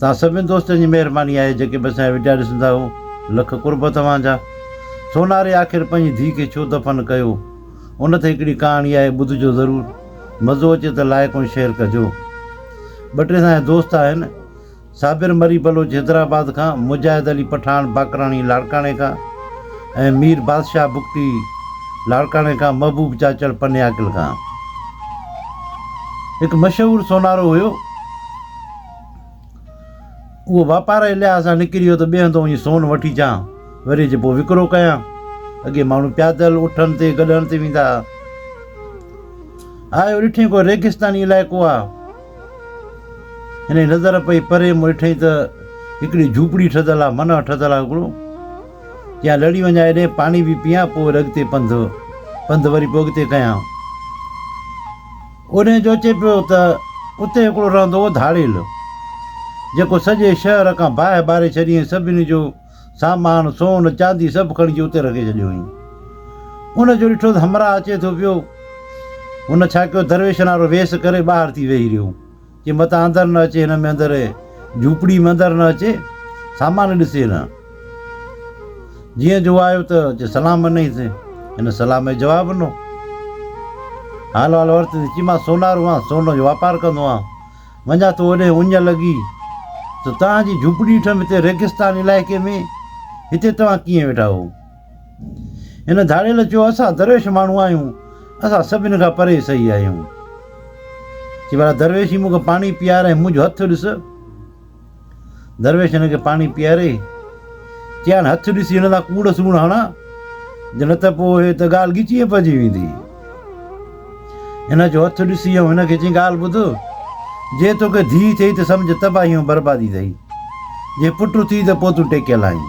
توهان سڀني دوستن جي مهرباني آهي جيڪي به اسان جا وڊيا ڏسندا آهيو لک قرب توهان جا. سوناري آخر پنهنجي ڌيء کي ڇو دفن ڪيو ان تي هڪڙي ڪهاڻي آهي ٻڌجو ضرور مزو اچي ته لائيڪ ۽ شيئر ڪجو. ٻه ٽي اسان جا دوست آهن صابر مري بلوچ حيدرآباد کان، مجاهد علي پٺاڻ باقراڻي لاڙڪاڻي کان ۽ مير بادشاهه بگٽي لاڙڪاڻي کان محبوب چاچڙ پني عاقل کان. هڪ مشهور سونارو هيو. اهو واپار جي لحاظ سان نڪري ويو ته ٻئي هنڌ وڃي سون وٺي اچان، وري اچي پوء وڪرو ڪيان. اڳي ماڻهو پيادل، اٺن تي، گڏهن تي ويندا ها. آيو ڏٺئين ڪو ريگستاني علائقو آ. هن جي نظر پئي پري مون ڏٺئين ته هڪڙي جهوپڙي ٺهيل آ، منهه ٺهيل آ هڪڙو. چيائين لڙي وڃان ايڏي پاڻي به پيان پوء وري اڳتي پنڌ پنڌ وري پوء اڳتي ڪيان. اوڏهين جو اچي پيو ته اتي هڪڙو رهندو هو ڌاڙيل، جيڪو سڄي شهر کان باهه ٻاري ڇڏي ۽ سڀني جو سامان، سون، چاندي سڀ کڻي اچي اتي رکي ڇڏيو هئائين. ان جو ڏٺو ته همراهه اچي ٿو پيو. هن ڇا ڪيو درويشن وارو ويس ڪري ٻاهر ٿي ويهي رهيو. چي متان اندر نه اچي هن ۾ اندر جهوپڙي ۾ اندر نه اچي سامان ڏسي نه. جيئن جو آيو ته اچي سلام ڏنائينس. هن سلام جو جواب ڏنو. حال احوال ورتس چي مان سونارو آهيان سون جو واپار ڪندو آهيان. وڃان ٿو اوڏي اڃ لڳي ته توهان جي جهوپڙي ڏٺم هتي ريگستان علائقي ۾ هتي توهان ڪيئن ويٺا هو؟ هن ڌاڙيل چيو اسان درويش ماڻهو آهيون اسان سڀني کان پري صحيح آهيون. چي ڀلا درويش هي مون کي پاڻي پيار ۽ منهنجو هٿ ڏس. درويش هن کي پاڻي پياري چيائين هٿ ڏسي هن تان ڪوڙ سوڙ هڻان جي نه ته پوء هي ته ڳالهه ڳچيء پئجي ويندي. هن جو هٿ ڏسي ۽ هن کي چيائين ڳالهه ٻڌ، جي توکي ڌيء ٿئي ته سمجهه تباهي ۽ بربادي ٿئي، جي پٽ ٿئي ته پوء تون ٽيڪيل آهين.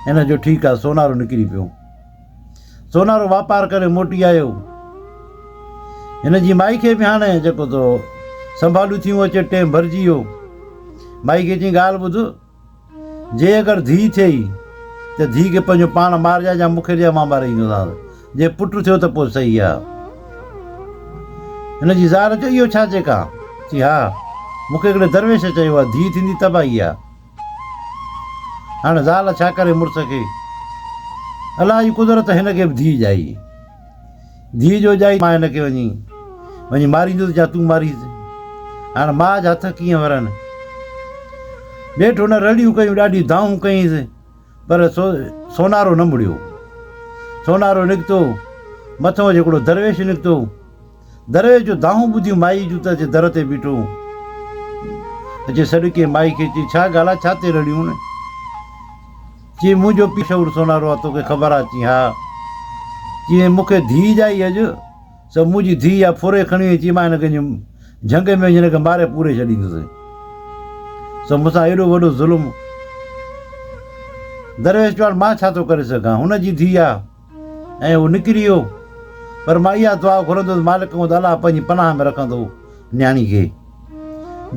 هن چيو ٺيڪ آهي، سونارو نڪري پيو. سونارو واپار ڪري موٽي آيو. هن جي مائي کي به هاڻي جيڪو تو سنڀالون ٿيون اچي ٽيم ڀرجي ويو. مائي کي چيائين ڳالهه ٻڌ، جي اگر ڌيء ٿئي ته ڌيء کي پنهنجو پاڻ مارجانء يا مون کي ڏيان مان ماري ايندوسانس، جي پٽ ٿيو ته پوء صحيح آ. هن جي زال چيو اهو ڇا چيڪان؟ چي ها، مون کي هڪڙي درويش چيو آ، ڌيء ٿيندي تباهي آ. هاڻ زال ڇا ڪري مڙس کي؟ الله جي قدرت هن کي به ڌيء ڄائي. ڌيء جو ڄائي مان هن کي وڃي وڃي ماريندس يا تون ماريس. هاڻ ماء جا هٿ ڪيئن ورن؟ نيٺ هن رڙيون ڪيون ڏاڍيون دانهون ڪيائينس پر سونارو نه مڙيو. سونارو نڪتو، مٿئون اچي هڪڙو درويش نڪتو. درويش جو دانهون ٻڌيون مائي جون ته اچي در تي بيٺو. اچي سڏ ڪيائين مائي کي چي ڇا ڳالهه آ ڇا تي رڙيون؟ چي منهنجو پيء شعور سونارو آ توکي خبر آ؟ چي ها. چي مون کي ڌيء ڄائي اڄ سو منهنجي ڌيء اها ڦري کڻي وئي چي مان هن کي جهنگ ۾ وڃي هن کي ماري پوري ڇڏيندس سو مون سان ايڏو وڏو ظلم. درويش چيو هاڻ مان ڇا ٿو ڪري سگهان هن جي ڌيء آ. ۽ هو نڪري ويو. پر مان اها دعا گهرندس مالڪ کان ته الله پنهنجي پناهه ۾ رکندو نياڻي کي.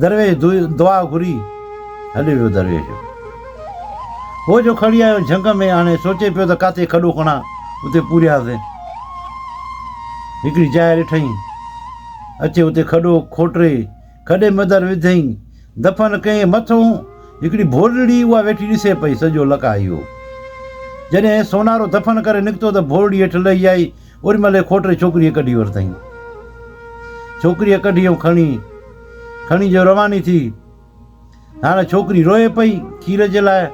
درويش دعا گهري هليو ويو درويش هو جو کڻي آيو جهنگ ۾ هاڻي سوچي پيو ته ڪاٿي کڏو کڻان اتي پوريانس. هڪڙي جاء ڏٺائين اچي اتي کڏو کوٽري کڏي ۾ اندر وڌائين دفن ڪيائين مٿئون هڪڙي ڀورڙي اها ويٺي ڏسي پئي سڄو لقاء اهو. جڏهن سونارو دفن ڪري نڪتو ته ڀورڙي هيٺ لهي آئي، اوڏي مهل ئي کوٽري ڇوڪريء ڪڍي ورتائين. ڇوڪريء ڪڍي ۽ کڻي، کڻي جو رواني ٿي. هاڻي ڇوڪري روئي پئي کير جي لاء.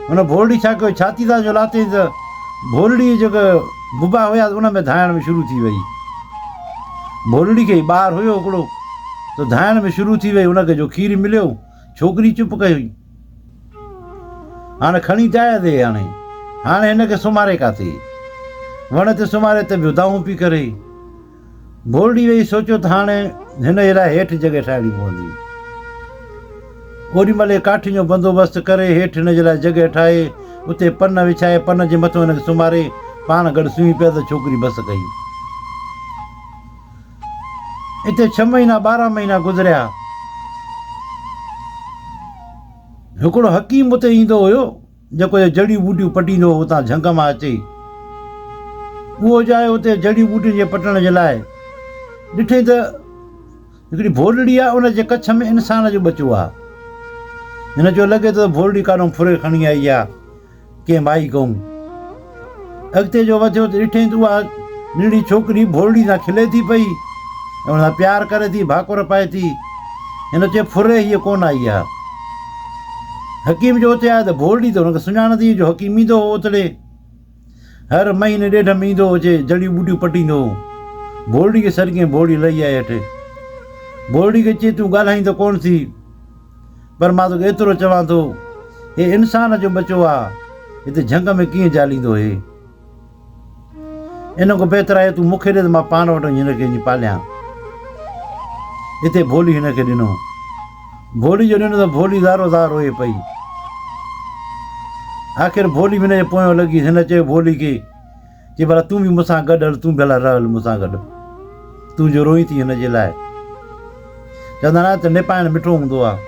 هن ڀورڙي ڇا ڪيو ڇاتي تان جو لاٿائين ته ڀورڙيء جيڪي ببا هيا ان ۾ ڌائڻ ۾ شروع ٿي وئي. ڀورڙي کي ٻار هيو هڪڙو ته ڌائڻ ۾ شروع ٿي وئي ان کي جو کير مليو. ڇوڪري چپ ڪئي هئي. هاڻي کڻي ته آيا ٿي هاڻي. هاڻي هن کي سمهاري ڪاٿي. وڻ تي سمهاري ته به دانهون پئي ڪري. ڀورڙي ويهي سوچيو ته هاڻي هن جي لاء هيٺ جڳهه ٺاهڻي پوندي. اوڏي مهل ئي ڪاٺين جو بندوبست ڪري هيٺ هن جي لاء جڳهه ٺاهي، اتي پن وڇائي، پن جي مٿو هن کي سمهاري پاڻ گڏ سمهي پيا ته ڇوڪري بس ڪئي. اتي ڇهه مهينا 12 مهينا گذريا. هڪڙو حڪيم اتي ايندو هيو، جيڪو اهي جڙيون ٻوٽيون پٽيندو هو اتان جهنگ مان اچي. اهو جو آيو اتي جڙيون ٻوٽين جي پٽڻ جي لاء، ڏٺئي ته هڪڙي ڀولڙي آ، ان جي ڪڇ ۾ انسان جو ٻچو آ. هن چيو لڳي ٿو ته ڀولڙي ڪاڏهون ڦري کڻي آئي آ، ڪنهن مائي کئون. اڳتي جو وڌيو ته ڏٺئين ته اها ننڍڙي ڇوڪري ڀولڙي سان کلي ٿي پئي ۽ ان سان پيار ڪري ٿي، ڀاڪر پائي ٿي. هن چيو ڦري هيء ڪونه آئي آ. حڪيم جو اتي آيو ته ڀولڙي ته هن کي سڃاڻندي هئي جو حڪيم ايندو هو اتڙي. هر مهيني ڏيڍ ۾ ايندو هو، اچي جڙيون ٻوٽيون پٽيندو هو. ڀولڙي کي سڏ ڪيائين، ڀولڙي لهي آئي هيٺ. ڀولڙي کي چي، تون ڳالهائين ته ڪونه ٿي، پر مان توکي ايترو چوان ٿو، هي انسان جو ٻچو آ، هتي جهنگ ۾ ڪيئن جاليندو هي؟ ان کان بهتر آهي تون مون کي ڏي ته مان پاڻ وٽ وڃي هن کي وڃي پاليان. اتي ڀولي هن کي ڏنو. ڀولي جو ڏنو ته ڀولي زارو زار روئي پئي. آخر ڀولي به هن جي پويان لڳي. هن چيو ڀولي کي، چي ڀلا تون به مون سان گڏ هل، تون ڀلا رهه هل مون سان گڏ. تون جو روئين ٿي هن جي لاء. چوندا آهن ته نپائڻ مٺو هوندو آهي.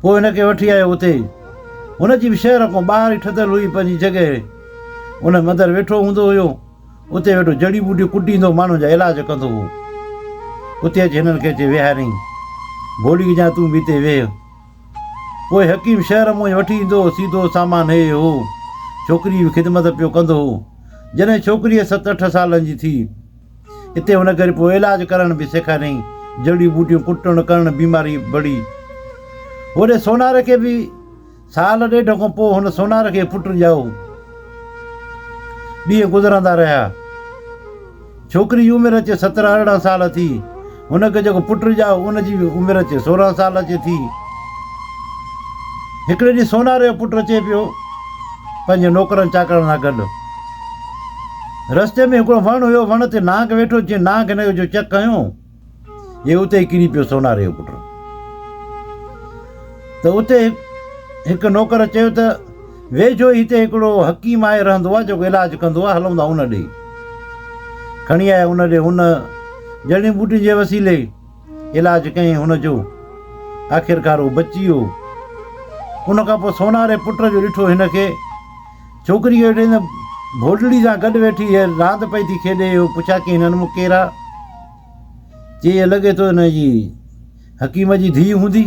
پوء هن کي وٺي آيو اتي. هن جي به شهر کان ٻاهر ئي ٺهيل هئي پنهنجي جڳهه. ان ۾ اندر ويٺو هوندو هيو. اتي ويٺو جڙي ٻوٽيون ڪٽيندو ماڻهن جا علاج ڪندو هو. اتي اچي هنن کي اچي ويهاريائين. ڀولي کي چيائين تون به هتي ويهه. پوء حڪيم شهر منهن وٺي ايندو هو سيڌو سامان هي هو. ڇوڪريء جي به خدمت پيو ڪندو هو. جڏهن ڇوڪريء ست اٺ سالن جي ٿي. اتي هن کي پوء علاج ڪرڻ به سيکاريائين. جڙي ٻوٽيون ڪٽڻ ڪرڻ بيماري بڙي. هوڏي سوناري کي به سال ڏيڍ کان پوء هن سونار کي پٽ ڄائو. ڏينهن گذرندا رهيا. ڇوڪري جي عمر اچي سترهن ارڙهن سال ٿي. هن کي جيڪو پٽ ڄائو ان جي به عمر اچي سورهن سال اچي ٿي. هڪڙي ڏينهن سونار جو پٽ اچي پيو پنهنجي نوڪرن چاڪرن سان گڏ. رستي ۾ هڪڙو وڻ هيو، وڻ تي نانگ ويٺو، جيئن نانگ هن جو چڪ هنيو. هي اتي ئي ڪري پيو سوناري جو پٽ. ته اتي هڪ نوڪر چيو ته ويجهو ئي هتي هڪڙو حڪيم آهي رهندو آهي جيڪو علاج ڪندو آهي هلون ٿا ان ڏي. کڻي آيا ان ڏي هن جڙين ٻوٽين جي وسيلي علاج ڪيائين هن جو آخرڪار هو بچي ويو. ان کان پوء سوناري پٽ جو ڏٺو هن کي ڇوڪري کي ويٺي ته ڀوڏڙي سان گڏ ويٺي هيء راند پئي ٿي کيڏي اهو پڇا ڪيائين هنن مان ڪير آ؟ چي ائين لڳي ٿو هن جي حڪيم جي ڌيء هوندي.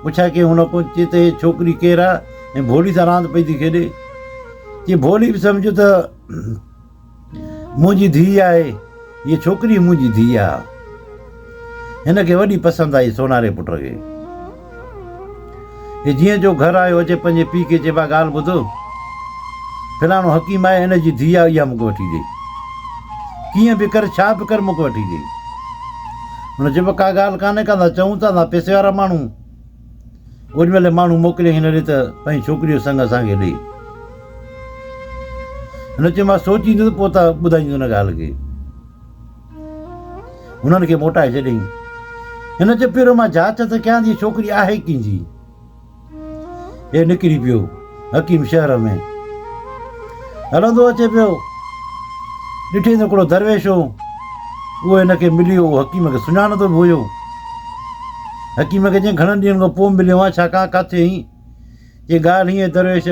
پڇا ڪيائين هن کان چي ته هيء ڇوڪري ڪير آ ۽ ڀولي سان راند پئي ٿي کيڏي؟ چي ڀولي به سمجهيو ته منهنجي ڌيء آهي، هيء ڇوڪري منهنجي ڌيء آ. هن کي وڏي پسند آئي سوناري پٽ کي. هي جيئن جو گهر آيو اچي پنهنجي پيء کي چئي با ڳالهه ٻڌ، فلاڻو حڪيم آهي ان جي ڌيء آ اها مون کي وٺي ڏي. ڪيئن به ڪر ڇا به ڪر مون کي وٺي ڏي. هن چيو با ڪا ڳالهه ڪانهي ڪا اسان چئون ٿا اسان پئسي وارا ماڻهو. اوڏي مهل ماڻهو موڪليائين هن ڏي ته پنهنجي ڇوڪريء جو سڱ اسان کي ڏي. هن چيو مان سوچيندس پوء ته ٻڌائيندس ان ڳالهه کي. هنن کي موٽائي ڇڏيائين. هن چيو پهريون مان جاچ ته ڪيان ته هيء ڇوڪري آهي ڪنهن جي؟ هي نڪري پيو حڪيم شهر ۾ هلندو اچي پيو. ڏٺئي ته هڪڙو درويش هو. اهو هن کي مليو. اهو حڪيم کي سڃاڻندو به هيو. حڪيم کي چيائين گهڻن ڏينهن کان پوء مليو آهيان ڇا ڪا ڪاٿي آهين؟ چي ڳالهه هيئن درويش،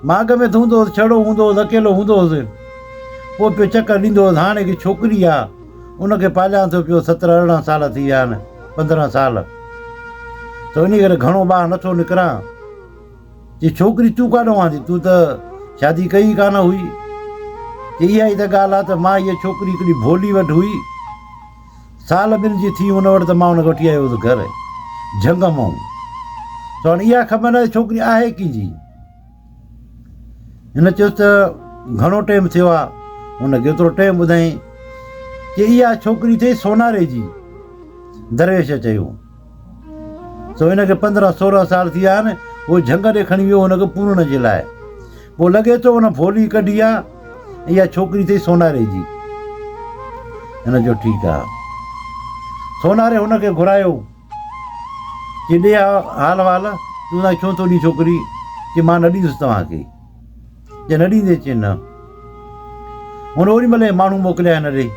مان اڳ ۾ ته هوندو هوس، ڇڙو هوندو هوس، اڪيلو هوندو هوس، پوء پيو چڪر ڏيندو هوس، هاڻي هڪ ڇوڪري آ، ان کي پاليان ٿو پيو، سترهن ارڙهن سال ٿي ويا آهن، 15 سال، ته انهي ڪري گهڻو ٻاهر نٿو نڪران. چي ڇوڪري تون ڪاڏهون آندي، تون ته شادي ڪئي ئي ڪانه هئي. چي اها ئي ته ڳالهه آ ته مان هيء ڇوڪري هڪڙي ڀولي وٽ هئي، سال ٻن جي ٿي ان وٽ ته مان ان کي وٺي آيو هوس گهر جهنگ مئون. سو هاڻي اها خبر ناهي ته ڇوڪري آهي ڪنهن جي. هن چيس ته گهڻو ٽيم ٿيو آ. هن کي ايترو ٽيم ٻڌائين. چي اها ڇوڪري اٿئي سوناري جي. درويش چيو. سو هن کي 15 16 سال ٿي ويا آهن. هو جهنگ ڏي کڻي ويو هن کي پورڻ جي لاء. پوء لڳي ٿو ان ڀولي ڪڍي آ. اها ڇوڪري اٿئي سوناري جي. هن چيو ٺيڪ آ. سوناري هن کي گهرايو. چي ڏي حال احوال، تون اسان کي ڇو ٿو ڏين ڇوڪري؟ چي مان نه ڏيندس توهان کي. چي نه ڏيندين؟ چي نه. هن اوڏي مهل ئي ماڻهو موڪليا هن ڏي.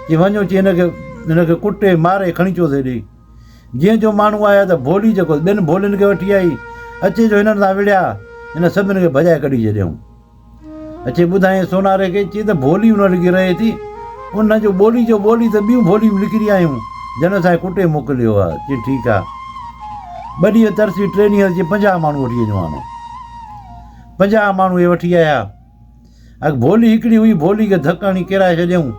چي وڃو چي هن کي هن کي ڪٽي ماري کڻي اچوس هيڏي. جيئن جو ماڻهو آيا ته ڀولي جيڪو ٻين ڀولين کي وٺي آئي، اچي جو هنن سان وڙهيا، هن سڀن کي ڀڄائي ڪڍي ڇڏيائون. اچي ٻڌايائين سوناري کي، چي ته ڀولي ان وٽ رهي ٿي، ان جو ٻولي جو ٻولي ته ٻيون ڀوليون به نڪري آيون، جن اسان کي ڪٽي موڪليو آ. چي ٺيڪ آ. ٻه ڏينهن ترسي ٽي ڏينهن چي 50 ماڻهو وٺي اچو هاڻي. 50 ماڻهو اهي وٺي آيا. اڳ ڀولي هڪڙي هئي، ڀولي کي ڌڪ هڻي ڪيرائي ڇڏيائون.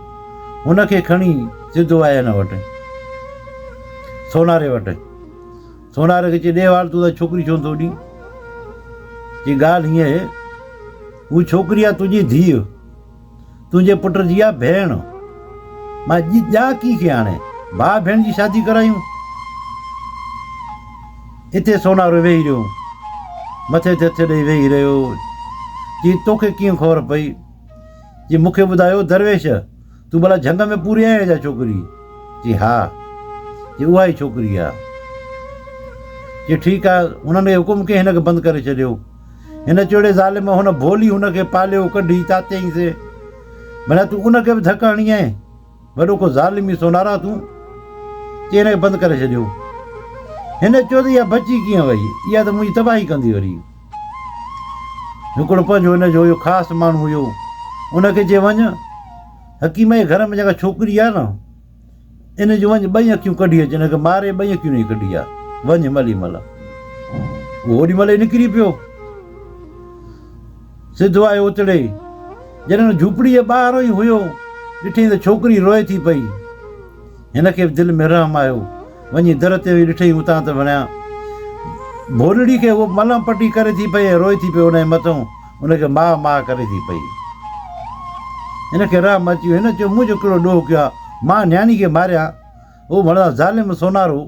هن کي کڻي سڌو آيا هن وٽ، سوناري وٽ. سوناري کي چي ڏي وال تون ته ڇوڪري ڇو نٿو ڏين؟ چي ڳالهه هيئن آهي، هو ڇوڪري آ تنهنجي ڌيء، تنهنجي پٽ جي آ ڀيڻ. مان ڄان ڪي کي هاڻي ڀاء ڀيڻ جي شادي ڪرايون؟ اتي سونارو ويهي رهيو. مٿي تي هٿ ڏئي ويهي رهيو. چي توکي ڪيئن خبر پئي؟ چي مون کي ٻڌايو درويش، تون ڀلا جهنگ ۾ پوري آهين ڇا ڇوڪري؟ چي ها. چي اها ئي ڇوڪري آ. چي ٺيڪ آ. هنن کي حڪم ڪيائين هن کي بند ڪري ڇڏيو. هن چيو اڙي ظالم هن ڀولي هن کي پاليو ڪڍي تاتيائين سي. ڀلا تون ان کي به ڌڪ هڻي آهين؟ وڏو ڪو ظالم ئي سونارا تون. چي هن کي بند ڪري ڇڏيو. هن چيو ته اها بچي ڪيئن وئي؟ اها ته منهنجي تباهي ڪندي وري. هڪڙو پنهنجو هن جو هيو خاص ماڻهو هيو. ان کي چي وڃ حڪيم جي گهر ۾ جيڪا ڇوڪري آهي نه ان جون وڃ ٻئي اکيون ڪڍي اچ. هن کي ماري ٻئي اکيون ڏئي ڪڍي آ. وڃ ملي مل. اهو اوڏي مهل ئي نڪري پيو. سڌو آيو اتڙي. جڏهن جهوپڙيء جي ٻاهران ئي هيو، ڏٺئين ته ڇوڪري روئي ٿي پئي. هن کي به دل ۾ رحم آيو. وڃي در تي وئي ڏٺئين اتان ته وڻيا. ڀولڙي کي هوء ملم پٽي ڪري ٿي پئي ۽ روئي ٿي پئي ان جي مٿئون ان کي ماء ماء ڪري ٿي پئي. هن کي رحم اچي ويو. هن چيو، مون جو ڪهڙو ڏوهه ڪيو آهي؟ مان نياڻي کي ماريان؟ هو ڀلا ظالم سونارو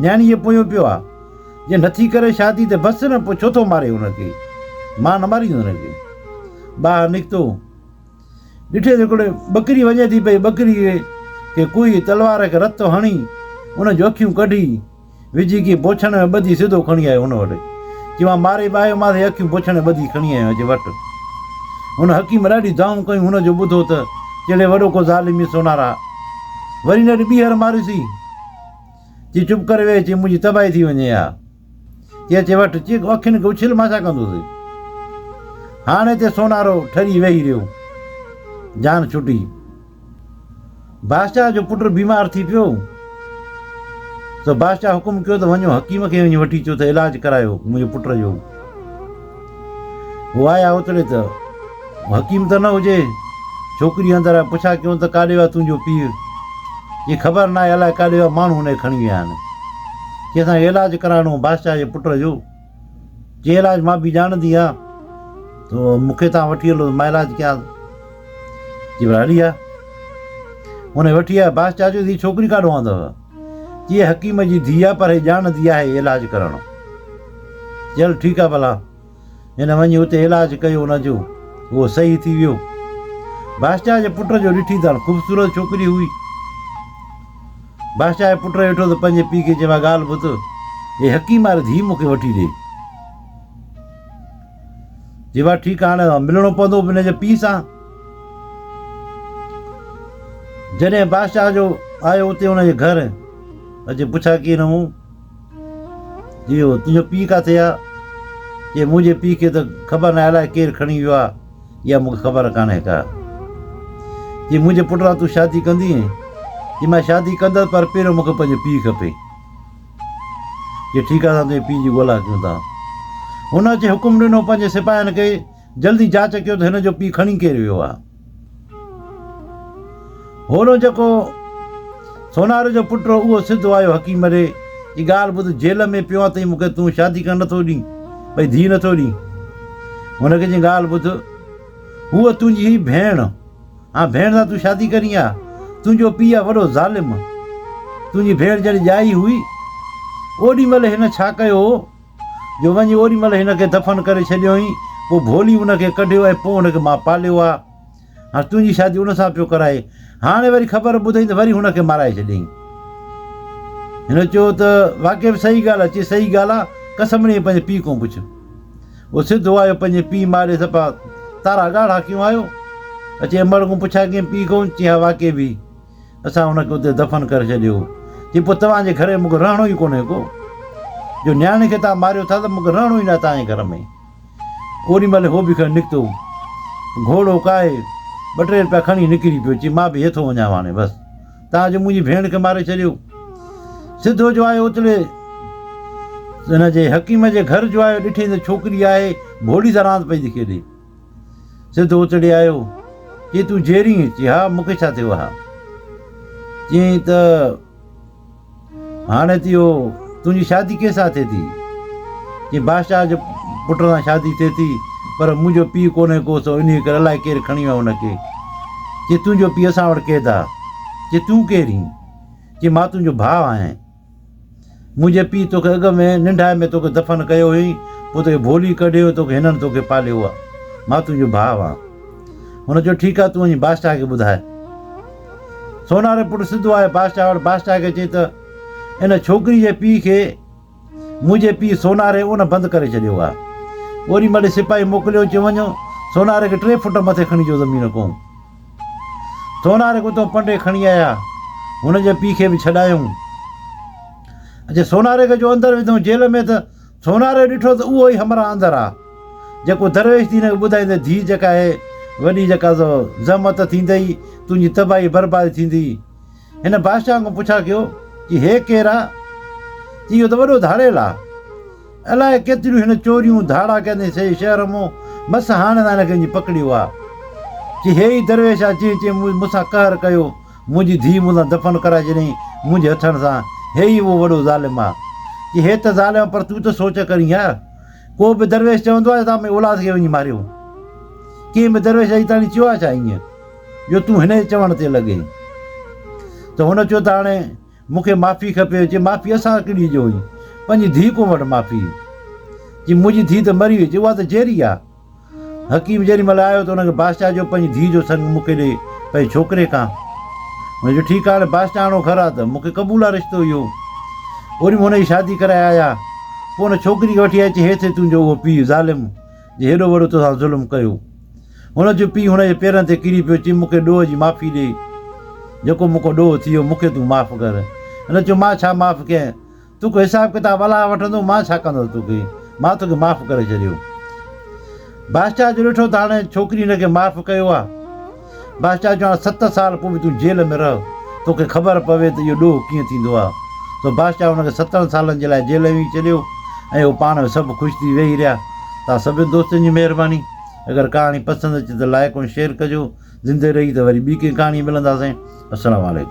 نياڻي جي پويون پيو آ. جي نٿي ڪري شادي ته بس نه پوء ڇو ٿو ماري هن کي. مان نه ماريندس هن کي. ٻاهر نڪتو. ڏٺي ته هڪڙي ٻڪري وڃي ٿي پئي. ٻڪري کي ڪوئي تلوار کي رت هڻي ان جون اکيون ڪڍي وجهي ڪي بوڇڻ ۾ ٻڌي سڌو کڻي آيو هن وٽ. چي مان ماري به آيومانس هي اکيون بوڇڻ ۾ ٻڌي کڻي آيو آهيان اچي وٽ. هن حڪيم ڏاڍي دانهون ڪيون هن جو ٻڌو ته چڙي وڏو ڪو ظالم ئي سونارا. وري هن وٽ ٻيهر ماريسين. چي چپ ڪري ويهه، چي منهنجي تباهي ٿي وڃي ها. چي اچي وٺ، چي اکين کي اڇل مان ڇا ڪندس. هاڻي تي سونارو ٺري ويهي رهيو. جان ڇٽي. بادشاهه جو پٽ بيمار ٿي پيو ته بادشاهه حڪم ڪيو ته وڃو حڪيم کي وڃي وٺي اچو ته علاج ڪرايو منهنجي پٽ جو. هو آيا اتڙي ته حڪيم ته نه هجي. ڇوڪري اندر آئي پڇا ڪيون ته ڪاڏي ويا تنهنجو پيء؟ چي خبر ناهي الائي ڪاڏي ويا ماڻهو هن کي کڻي ويا آهن. چي اسان کي علاج ڪرائڻو هو بادشاهه جي پٽ جو. چي علاج مان به ڄاڻندي آهيان ته مون کي توهان وٺي هلو ته مان علاج ڪيان. چي ڀلا هلي آ. هن کي وٺي آيا بادشاهه چيو هي ڇوڪري ڪاڏو آندو؟ چي حڪيم جي ڌيء آ پر هي ڄاڻندي آهي علاج ڪرڻ. چي هل ٺيڪ آ ڀلا. هن وڃي اتي علاج ڪيو ان جو اهو صحيح ٿي ويو. بادشاهه جي پٽ جو ڏٺي ته هاڻ خوبصورت ڇوڪري هئي. بادشاهه جي پٽ ڏٺو ته پنهنجي پيء کي چيو ڳالهه ٻڌ هي حڪيم واري ڌيء مون کي وٺي ڏي. چي وا ٺيڪ آ هاڻي ملڻو پوندو هن جي پيء سان. جڏهن بادشاهه جو آيو اتي ان جي گهر اچي پڇا ڪئي نه مون چيو، تنهنجو پيء ڪاٿي آ؟ چي، منهنجي پيء کي ته خبر ناهي الائي ڪير کڻي ويو آ، اها مون کي خبر ڪانهي ڪا. چي، منهنجي پٽ سان تون شادي ڪندينء؟ چي، مان شادي ڪندس پر پهريون مون کي پنهنجو پيء کپي. چي، ٺيڪ آ اسان تنهنجي پيء جي ڳولا ڪيون ٿا. هن اچي حڪم ڏنو پنهنجي سپاهين کي، جلدي جاچ ڪيو ته هن جو پيء کڻي ڪير ويو آ. هوڏو جيڪو سونار جو پٽ هو اهو سڌو آيو حڪيم ڏي، چي ڳالهه ٻڌ جيل ۾ پيو آن تئين مون کي تون شادي ڪرڻ نٿو ڏين، ڀئي ڌيء نٿو ڏين. هن کي چيائين ڳالهه ٻڌ هوء تنهنجي هئي ڀيڻ، هان ڀيڻ سان تون شادي ڪرين ها، تنهنجو پيء آ وڏو ظالم، تنهنجي ڀيڻ جڏهن ڄائي هئي اوڏي مهل هن ڇا ڪيو هو جو وڃي اوڏي مهل هن کي دفن ڪري ڇڏيائين، پوء ڀولي ان کي ڪڍيو ۽ پوء ان کي مان پاليو آ. هاڻ تنهنجي شادي ان سان پيو ڪرائي. هاڻي وري خبر ٻڌئين ته وري هن کي مارائي ڇڏيائين. هن چيو ته واقعي به صحيح ڳالهه آ. چي صحيح ڳالهه آ، قسم ڏئي پنهنجي پيء کان پڇ. هو سڌو آيو پنهنجي پيء ماء ڏي صفا تارا ڳاڙها ڪيون آيو. اچي امڙ کان پڇا ڪيائين پيء کان، چي ها واقعي به. اسان هن کي اتي دفن ڪري ڇڏيو هو. چي پوء توهان جي گهر ۾ مون کي رهڻو ئي ڪونهي ڪو. جو نياڻي کي توهان ماريو ٿا ته مون کي رهڻو ئي ناهي توهان جي گهر ۾. اوڏي مهل هو به کڻي نڪتو. گهوڙو ڪاهي، ٻه ٽي رپيا کڻي نڪري پيو، چي مان به هيٿو وڃان هاڻي بس. تان جو منهنجي ڀيڻ کي ماري ڇڏيو. سڌو جو آيو اتڙي هن جي حڪيم جي گهر جو آيو ڏٺئين ته ڇوڪري آهي ڀوڙي سان راند پئي ٿي کيڏي. سڌو اتڙي آيو چي تون جيرين؟ چي ها مون کي ڇا ٿيو آ؟ چيائين ته هاڻي ته اهو تنهنجي شادي ڪنهن سان ٿئي ٿي؟ چيائين بادشاهه جي پٽ سان شادي ٿئي ٿي، پر منهنجو پيء ڪونهي ڪو، سو انهيء ڪري الائي ڪير کڻي ويو هن کي. چيائين تنهنجو پيء اسان وٽ قيد آ. چيائين تون ڪير هين؟ چيائين مان تنهنجو ڀاء آهيان. منهنجي پيء توکي اڳ ۾ ننڍائي ۾ توکي دفن ڪيو هئائين، پوء توکي ڀولي ڪڍيو، توکي هنن توکي پاليو آ. مان تنهنجو ڀاء آهيان. هن چيو ٺيڪ آ، تون وڃي بادشاهه کي ٻڌاء. سوناري پٽ سڌو آيو بادشاهه وٽ، بادشاهه کي چيائين ته ان ڇوڪري جي پيء کي منهنجي پيء سوناري ان بند ڪري ڇڏيو آهي. اوڏي مهل سپاهي موڪليو چيو وڃو سوناري کي ٽي فوٽ مٿي کڻي اچو زمين کان. سوناري کي اتان پنڊي کڻي آيا. هن جي پيء کي به ڇڏايائون. اچي سوناري کي جو اندر وڌائون جيل ۾ ته سوناري ڏٺو ته اهو ئي همراهه اندر آ. جيڪو درويش دين کي ٻڌائيندي ڌيء جيڪا آهي وڏي جيڪا سو زحمت ٿيندئي تنهنجي تباهي بربادي ٿيندي. هن بادشاهه کان پڇا ڪيو چي هي ڪير آ؟ چي اهو ته وڏو ڌاڙيل آ. الائي ڪيتريون هن چوريون ڌاڙا ڪيا اٿئي سڄي شهر مون مس هاڻي تائين هن کي وڃي پڪڙيو آ. چي هي ئي درويش آ جنهن چي مون سان قهر ڪيو منهنجي ڌيء مون سان دفن ڪرائي ڇڏيائين منهنجي هٿن سان هي ئي اهو وڏو ظالم آ. چي هي ته ظالم آ پر تون ته سوچ ڪرين ها. ڪو به درويش چوندو آهي ته توهان پنهنجي اولاد کي وڃي ماريو. ڪنهن به درويش اڄ تائين چيو آهي ڇا ائين جو تون هن جي چوڻ تي لڳين؟ ته هن چيو ته هاڻي مون کي معافي کپي. چي معافي اسان ڪهڙي ڏيون؟ پنهنجي ڌيء کان وٺ معافي. چي منهنجي ڌيء ته مري وئي. چي اها ته جيئري آهي. حڪيم جيڏي مهل آيو ته ان کي بادشاهه چيو پنهنجي ڌيء جو سڱ مون کي ڏي پنهنجي ڇوڪري کان. هن چيو ٺيڪ آهي هاڻي بادشاهاڻو گهر آهي ته مون کي قبول آهي رشتو اهو. اوڏي مهل هن جي شادي ڪرائي آيا. پوء ان ڇوڪري کي وٺي آيا چي هي ٿئي تنهنجو اهو پيء ظالم جنهن هيڏو وڏو توسان ظلم ڪيو. هن جو پيء هن جي پيرن تي ڪري پيو چي مون کي ڏوهه جي معافي ڏي جيڪو مون کان ڏوهه ٿي ويو مون کي تون معاف ڪر. هن چيو مان ڇا معاف ڪيان توکان حساب ڪتاب الله وٺندو، مان ڇا ڪندس توکي، مان توکي معاف ڪري ڇڏيو. بادشاهه جو ڏٺو ته هاڻي ڇوڪري هن کي معاف ڪيو آ. بادشاهه چيو هاڻي ست سال پوء به تون جيل ۾ رهه، توکي خبر پوي ته اهو ڏوهه ڪيئن ٿيندو آ. سو بادشاهه هن کي ستن سالن جي لاء جيل ۾ وجهي ڇڏيو ۽ هو پاڻ ۾ سڀ خوش ٿي ويهي رهيا. توهان سڀني دوستن جي مهرباني. اگر ڪهاڻي پسند اچي ته لائيڪ ۽ شيئر ڪجو. زندهه رهي ته وري ٻي ڪنهن ڪهاڻي ۾ ملنداسين. السلام عليڪم.